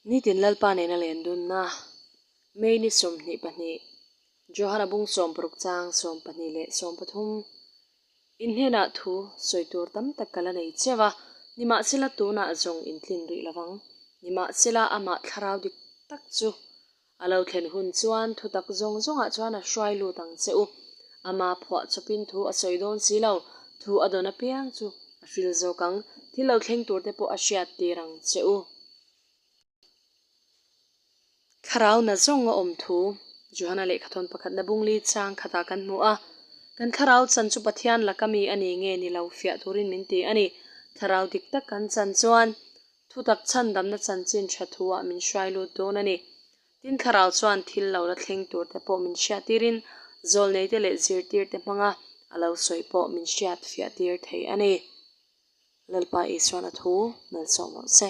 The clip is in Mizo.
Nitin Lalpa nena len dunna, May ni 22, Johana bung 60 chang 12 leh 13, In hnenah thu sawi tur tam tak ka la nei cheu a, nimahsela tunah zawng in tlin rih lo vang. Nimahsela amah thlarau dik tak chu a lo thlen hun chuan thutak zawng zawngah chuan a hruai lut ang che u. Ama phuah chawpin thu a sawi dawn si lo, thu a dawn apiang chu a hril zawk ang, thil lo thleng tur te pawh a hriat tir ang che u. Thlarau na zawng a awm thu Johana lehkhathawn pakhatna bungli chang khatah kan hmu a. Kan thlarau chan chu Pathian laka mi a ni nge ni lo fiah turin min ti a ni. Thlarau dik tak kan chan chuan Thutak chhandamna chanchin tha thu-ah min hruai lut dawn a ni. Tin, Thlarau chuan thil lo la thleng tur te pawh min hriattirin zawlneite leh zirtirte hmanga a lo sawi pawh min hriat fiahtir thei a ni. Lalpa Isuan a thu malsawm rawh se.